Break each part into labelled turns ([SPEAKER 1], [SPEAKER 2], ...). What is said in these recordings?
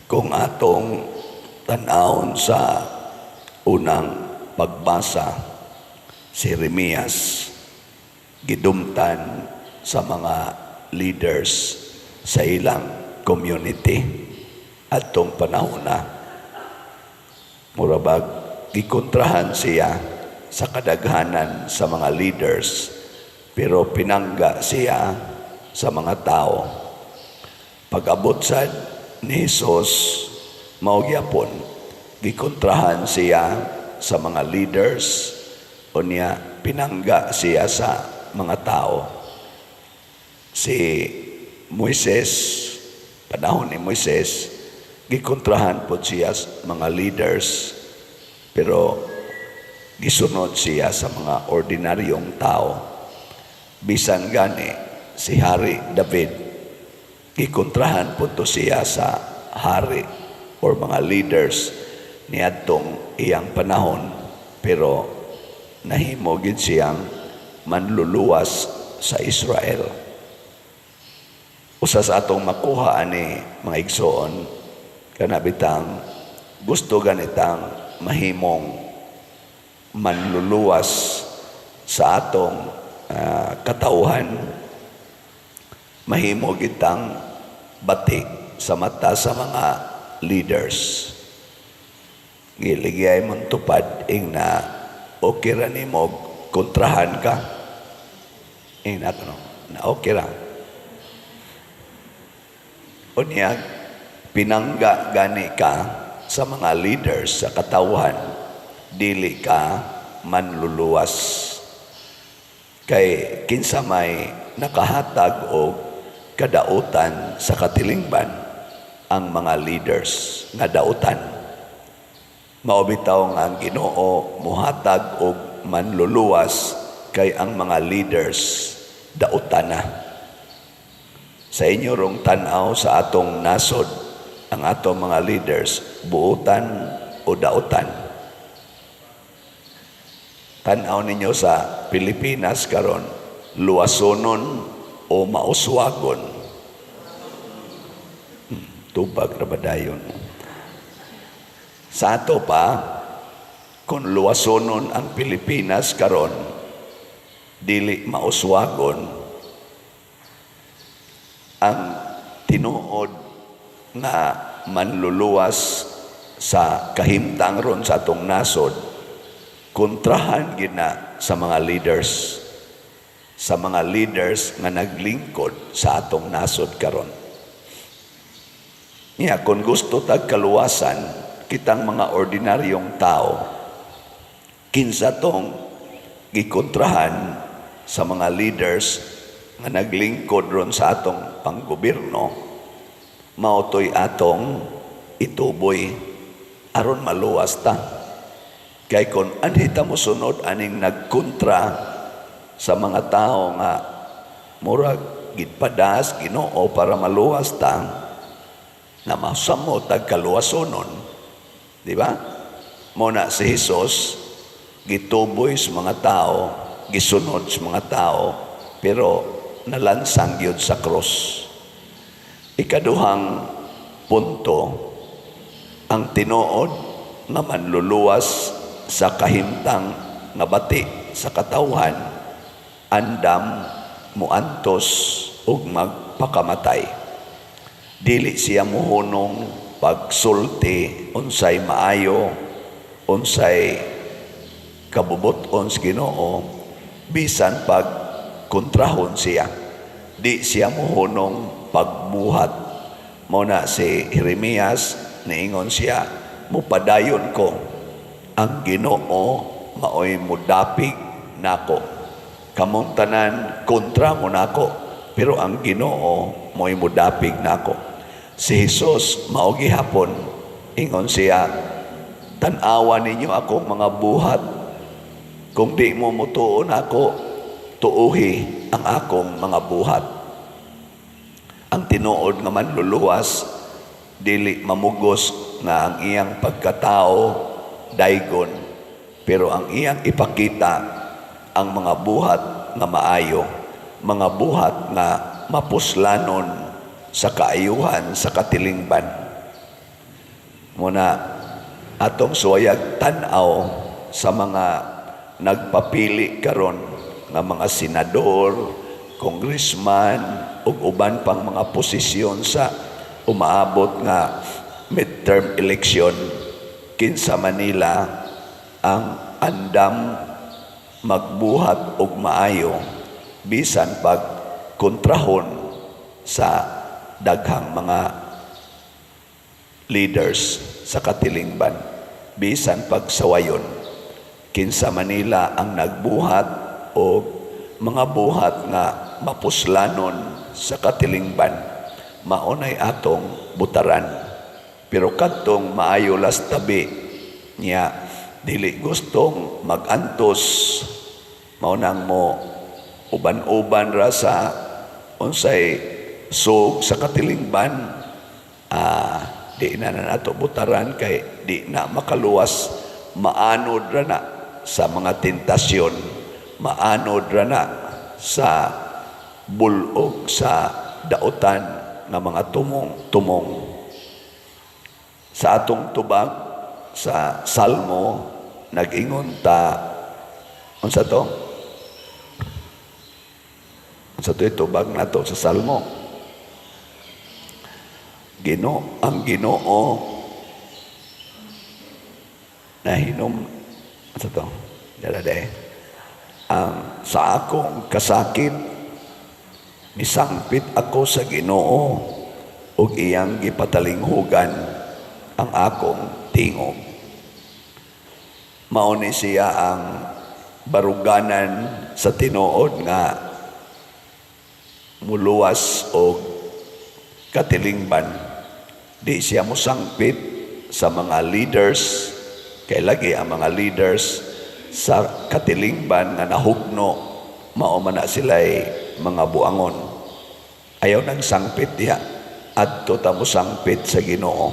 [SPEAKER 1] Kung atong tan-awon sa unang pagbasa, si Jeremias gidumtan sa mga leaders sa ilang community atong panahon na. Murabag gikontrahan siya sa kadaghanan sa mga leaders, pero pinangga siya sa mga tao. Pag-abot sa ni Jesus, mao gyapon, gikontrahan siya sa mga leaders, unya pinangga siya sa mga tao. Si Moises, panahon ni Moises, gikontrahan po siya sa mga leaders, pero gisunod siya sa mga ordinaryong tao. Bisan gani si Hari David, gikontrahan po to siya sa hari or mga leaders niadtong iyang panahon, pero nahimo gid siyang manluluwas sa Israel. Usa sa atong makuha ani, mga igsoon, kana bitang gusto ganitang mahimong manluluwas sa atong katauhan, mahimo kitang bati sa mata sa mga leaders. Giligyay mong tupad, ing na okay ra nimo kontrahan ka. Ing na no, na okay ra. Unya, pinangga gani ka sa mga leaders sa katawhan, dili ka manluluwas. Kay kinsa may nakahatag og kadautan sa katilingban? Ang mga leaders nga dautan. Mao bitaw nga ang Ginoo muhatag og manluluwas kay ang mga leaders dautan na. Sa inyo rong tan-aw sa atong nasod, ang atong mga leaders, buutan o dautan? Tan-aw ninyo sa Pilipinas karon, luwasonon o mauswagon? Tubag ra ba dayon? Sa ato pa, kung luwasonon ang Pilipinas karon, dili mauswagon, ang tinuod nga manluluwas sa kahimtang ron sa atong nasod, kontrahan gina sa mga leaders, sa mga leaders nga naglingkod sa atong nasod karon. Niya, kung gusto tag kaluwasan, kitang mga ordinaryong tao, kinsa tong gikontrahan sa mga leaders nga naglingkod ron sa atong panggobyerno, mao to'y atong ituboy aron maluwas ta. Kay kung anhi ta mosunod aning nagkontra sa mga tao nga murag gidpadas Ginoo para maluwas ta, na masamo tag kaluwasonon, di ba? Mo na si Jesus gituboy sa mga tao, gisunod sa mga tao, pero nalansang gyud sa krus. Ikaduhang punto, ang tinuod nga manluluwas sa kahimtang nga bati sa katawhan, andam muantos ug magpakamatay. Dili siya muhunong pagsulti unsay maayo, unsay kabubuton sa Ginoo, bisan pag kontrahon siya. Di siya muhunong pagbuhat. Mo na si Jeremias, niingon siya, "Mupadayon ko, ang Ginoo maoy mudapig nako. Kamong tanan kontra mo nako, pero ang Ginoo mo'y mudapig nako." Si Jesus mao gihapon, ingon siya, "Tan-awa ninyo akong mga buhat. Kung di mo mutuo nako, tuuhi ang akong mga buhat." Ang tinuod nga manluluwas, dili mamugos nga ang iyang pagkatao daygon, pero ang iyang ipakita ang mga buhat nga maayo, mga buhat nga mapuslanon sa kaayuhan sa katilingban. Muna atong suwayag tan-aw sa mga nagpapili karon nga mga senador, congressman ug uban pang mga posisyon sa umaabot nga midterm election, kinsa Manila ang andam magbuhat og maayo bisan pag kontrahon sa daghang mga leaders sa katilingban, bisan pag sawayon, kinsa Manila ang nagbuhat og mga buhat nga mapuslanon sa katilingban, maunay atong butaran. Pero kadtong maayo las tabi niya, dili gustong magantos, mao nang mo uban-uban ra sa unsay sug sa katilingban, di na na nato butaran kay di na makaluwas, maanod ra na sa mga tentasyon, maanod ra na sa bulog sa dautan nga mga tumong tumong. Sa atong tubag sa Salmo, nag-ingon ta, unsa to? Unsa to tubag nato sa Salmo? Gino ang Ginoo nahinom, unsa to? Dala de ang sa akong kasakit, misangpit ako sa Ginoo ug iyang gipatalinghugan ang akong tingog. Mao ni siya ang baruganan sa tinuod nga muluwas og katilingban. Di siya mosangpit sa mga leaders kay lagi ang mga leaders sa katilingban nga nahugno, mao man na sila'y mga buangon. Ayaw nang sangpit diha, adto ta mo sangpit sa Ginoo.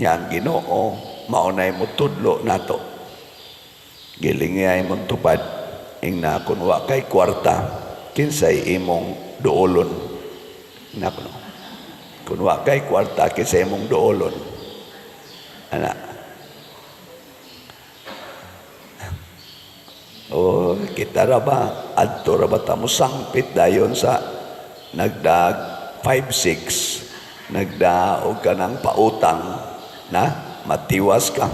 [SPEAKER 1] Nya ang Ginoo mao nay motudlo nato. Gilingay mong tupad ingna, kun wa kay kwarta, kinsay imong duolon? Nako, kun wa kay kwarta, kinsay imong duolon ana? O kita ra ba, adto ra ba ta mo sangpit dayon sa nagdag 5-6, nagdaog ka ng pautang na matiwas ka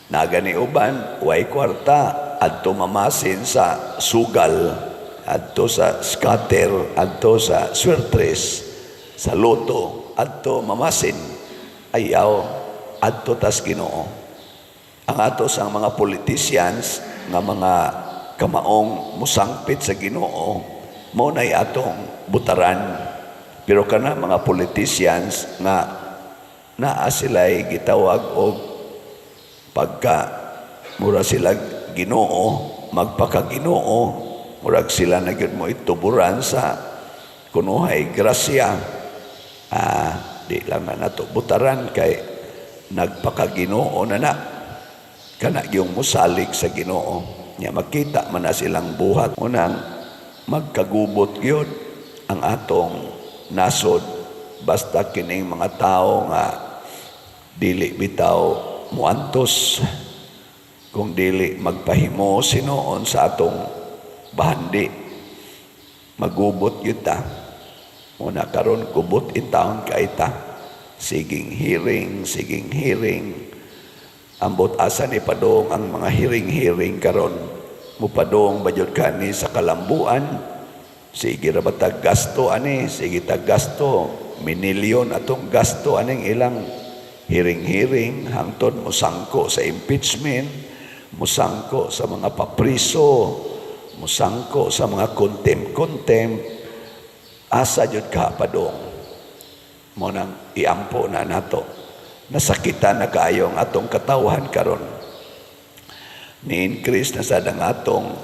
[SPEAKER 1] nagani uban way kwarta, adto mamasin sa sugal, adto sa scatter, adto sa swertres, sa loto, adto mamasin. Ayaw, adto tas Ginoo. Ang ato sa mga politicians nga mga kamaong musangpit sa Ginoo, mao nay atong butaran. Pero kana mga politicians nga naa sila'y gitawag og pagka mura sila Ginoo, magpakaginoo, murag sila na gyud mo ituburan sa kunuhay grasya, di lang na nato butaran kay nagpakaginoo na na. Kana yung musalig sa Ginoo nya, makita man na silang buhat. Unang magkagubot gyud ang atong nasod basta kining mga tao nga dili bitaw muantos kung dili magpahimo sinuon sa atong bahandi, magubot gyud ta. Muna karon gubot intawon kay ta, siging hearing, siging hearing. Ambot asa ni padong ang mga hearing-hearing karon? Mupadong ba jud kani sa kalambuan? Sige ra ba tag gasto ani? Sige tag gasto, minilyon atong gasto aning ilang hearing-hearing hangtod musangko sa impeachment, musangko sa mga papriso, musangko sa mga contempt-contempt. Asa jud ka padong? Mo nang iampo na nato. Nasakitan na kaayo ang atong katawhan karon. Ni-increase na sad ang atong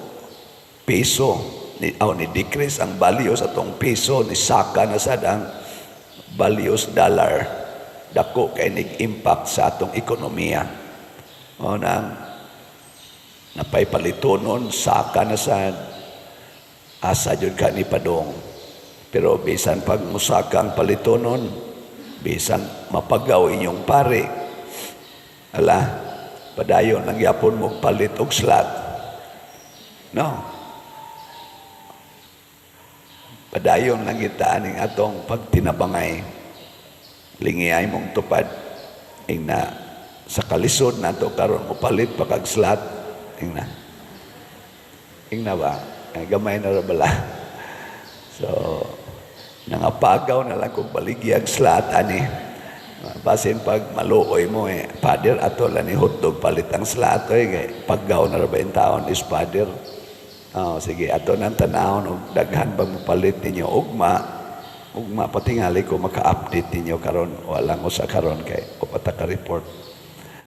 [SPEAKER 1] piso, ni, oh, ni decrease ang value sa atong piso, ni saka na sad ang values dollar. Dako kay nig-impact sa atong ekonomiya. Mao nang napay palitonon, saka na sad. Asa jud ka ni padong? Pero bisan pag musaka ang palitonon, Bisan mapagaw inyong pare, ala, padayon lang gyapon mo palit og slot. No? Padayon lang kita aning atong pagtinabangay. Lingiay mong tupad. Ingna sa kalisod nato karon, mopalit pa kag slot. Ingna. Ingna ba? Ay, gamay na ra bala. So, nangapagaw na lang kung baligyag slot ani. Basin pag maluoy mo eh, "Father, ato lang ni hotdog palit ang slot oy," kay paggaw na ra ba yung taon is Father. Oh, sige, ato nang tanawon og daghan bang mopalit ninyo ugma. Ugma patingali ko maka-update ninyo karon, walang usa karon kay o pa ta ka report.